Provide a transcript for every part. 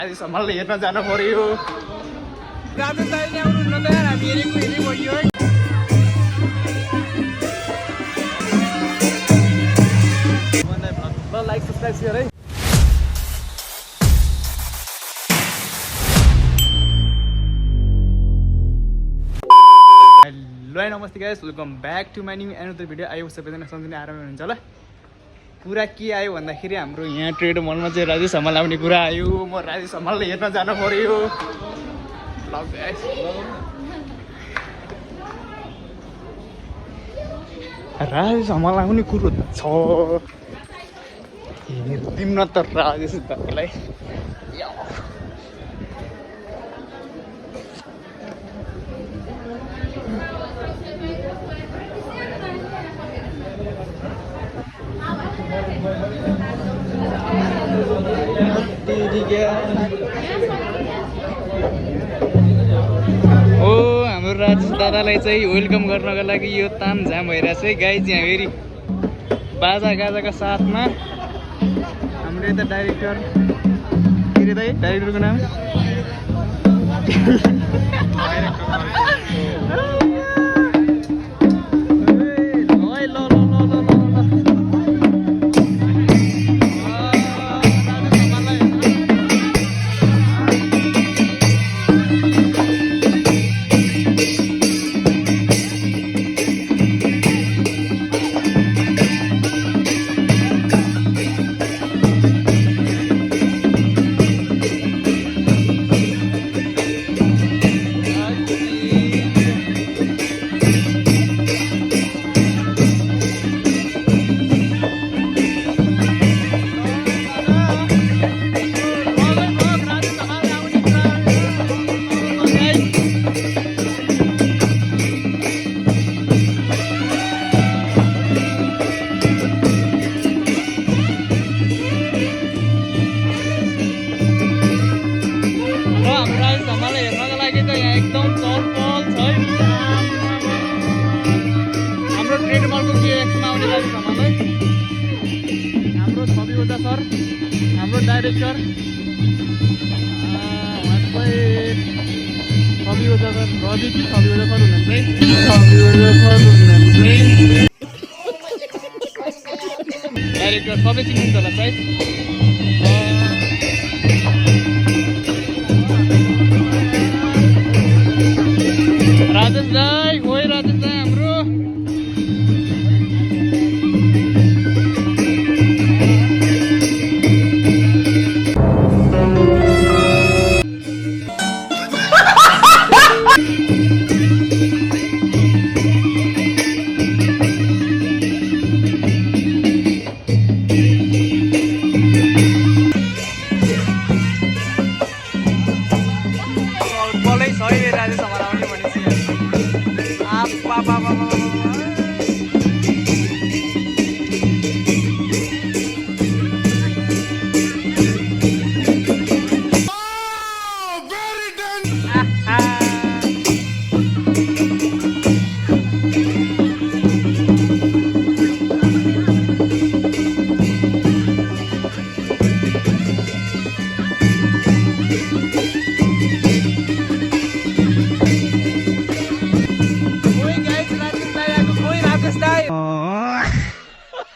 आज सम्हाल्दै हेर्न जानु पर्यो। राजेश दाइ नि आउनुहुन्न त यार, हामी हेरेको हेरि भयो है। ल लाइक सब्सक्राइब सेयर है। हेलो नमस्ते guys, welcome back to my new another video. आयो सबैजना सँगसँगै आरामै हुनुहुन्छ होला। कुरा के आयो भन्दाखेरि हाम्रो यहाँ ट्रेड मलमा चाहिँ राजेश हमाल आउने कुरा आयो। म राजेश हमालले हेर्न जानु पर्यो। ल गाइस राजेश हमाल आउने कुरो छ, हेरिदिउँ न त राजेश दाइलाई। हाम्रो राजेश दादालाई चाहिँ वेलकम गर्नको लागि यो तामझाम भइरहेछ है गाइज। यहाँ फेरि बाजा गाजाका साथमा हाम्रो यता डाइरेक्टर के अरे दाइ डाइरेक्टरको नाम सर, हाम्रो डाइरेक्टर छवि ओझा सर, रवि कि छवि ओझा सर हुनुहुन्छ है। डाइरेक्टर सबै चिन्नुहुन्छ होला सायद। राजेश दाई, ओइ राजेश दाई हाम्रो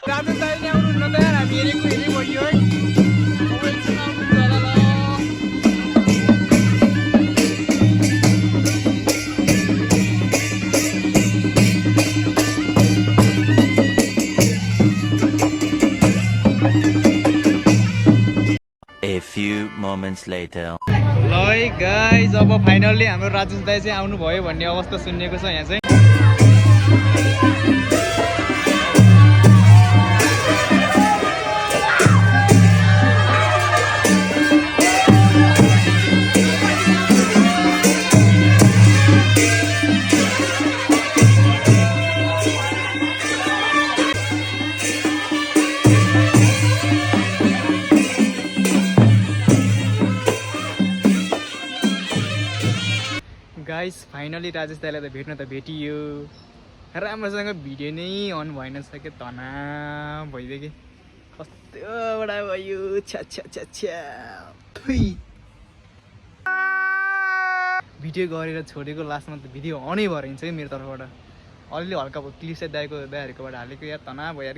राजेश दाइ नि आउनुहुन्न त यार, हामी हेरेको हेरि भयो है। A few moments later. ल गाइज, अब फाइनल्ली हाम्रो राजेश दाइ चाहिँ आउनुभयो भन्ने अवस्था सुनिएको छ यहाँ चाहिँ। गाइस फाइनली राजेश दाइलाई त भेट्न त भेटियो, राम्रोसँग भिडियो नै अन भएन छ के तना भइदियो कि कस्तो बडा भयो। छ्या छ्या छ्या छ्या थुई भिडियो गरेर छोडेको लास्टमा त भिडियो अनै भएर हिँड्छ कि मेरो तर्फबाट अलिअलि हल्का क्लिप चाहिँ दाइहरूकोबाट हालेको यार तना भयो यार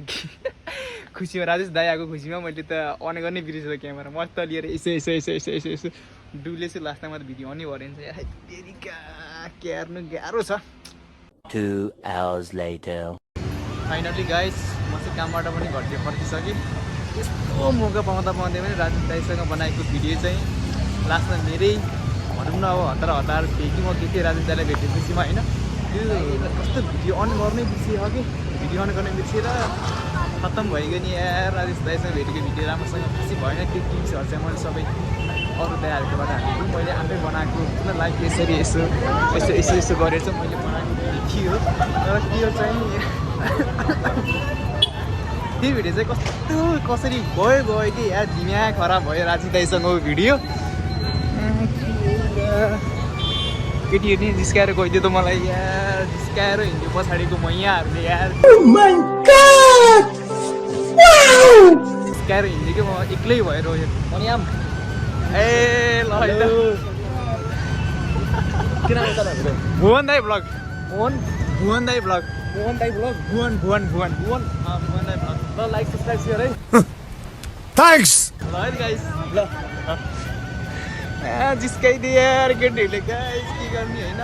खुसीमा राजेश दाइ आएको खुसीमा मैले त अन गर्नै बिर्सेको क्यामेरा मस्त लिएर यसो यसो यसो यसो यसो यसो डुलेछु लास्टमा त भिडियो अनै भएर हिँड्छ यार तेरिका क्यार्नु गाह्रो छ 2 hours later. फाइनली गाइस म चाहिँ कामबाट पनि घरतिर फर्किसकेँ यस्तो मौका पाउँदा पनि राजेश दाइसँग बनाएको भिडियो चाहिँ लास्टमा मेरै भनौँ न अब हतार भेटी म के थिएँ राजेश दाइलाई भेटेपछिमा होइन त्यो कस्तो भिडियो अन गर्नै बिर्सियो कि भिडियो अन गर्ने बिर्सेर खत्तम भइगयो नि यार राजेश दाइसँग भेटेको भिडियो राम्रोसँग खुसी भएन त्यो क्लिप्सहरू चाहिँ मैले सबै अरू दाइहरूकोबाट हालेको मैले आफै बनाएको होइन लाइक यसरी यसो यसो यसो यसो गरेर चाहिँ मैले बनाएको भिडियो थियो तर त्यो चाहिँ त्यो भिडियो चाहिँ कस्तो कसरी गयो कि यार दिमाग खराब भयो राजेश दाइसँगको भिडियो केटीहरू नि जिस्काएर गइदियो त मलाई यार जिस्काएर हिँड्यो पछाडिको मैयाहरूले यार जिस्काएर हिँड्यो कि म एक्लै भएर मनियाम ए ल भुवन दाई ब्लग भुवन दाई ब्लग भुवन दाई ब्लग भुवन दाई ब्लग ल लाइक सब्सक्राइब सेयर है थ्याङ्क्स ल है गाइस ल जिस्काइदियो यार केटीहरूले गाइस के गर्ने होइन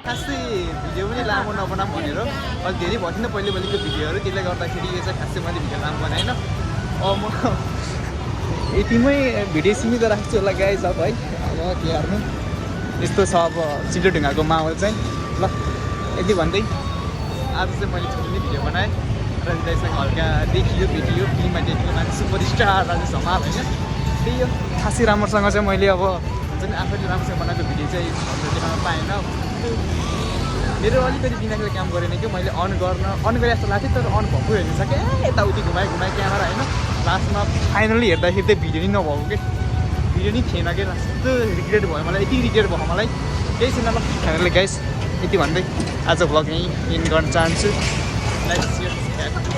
खासै भिडियो पनि लामो नबनाऊँ भनेर अलिक धेरै भयो थिएन पहिलेको भिडियोहरू त्यसले गर्दाखेरि यो चाहिँ खासै मैले भिडियो लामो बनाएन म यतिमै भिडियो सीमित राख्छु होला गाइस अब है अब के गर्नु यस्तो छ अब सिलढुङ्गाको माहौल चाहिँ ल यति भन्दै आज चाहिँ मैले छोटो नै भिडियो बनाएँ राजेश दाइसँग हल्का देखियो भेटियो फिल्ममा देखियो मान्छे सुपरस्टार राजेश हमाल होइन त्यही हो खासै राम्रोसँग चाहिँ मैले अब हुन्छ नि आफैले राम्रोसँग बनाएको भिडियो चाहिँ देखाउन पाएन मेरो अलिकति दिमागले काम गरेन कि मैले अन गरे जस्तो लाग्थ्यो तर अन भएको हेर्नु सकेँ यताउति घुमाएँ क्यामेरा होइन लास्टमा फाइनली हेर्दाखेरि चाहिँ भिडियो नै नभएको कि भिडियो नै थिएन कि यस्तो रिग्रेट भयो मलाई यति रिग्रेट भयो मलाई केही छैन ल फाइनली गाइस यति भन्दै आज भ्लग यहीँ इन्ड गर्न चाहन्छु लाइक सेयर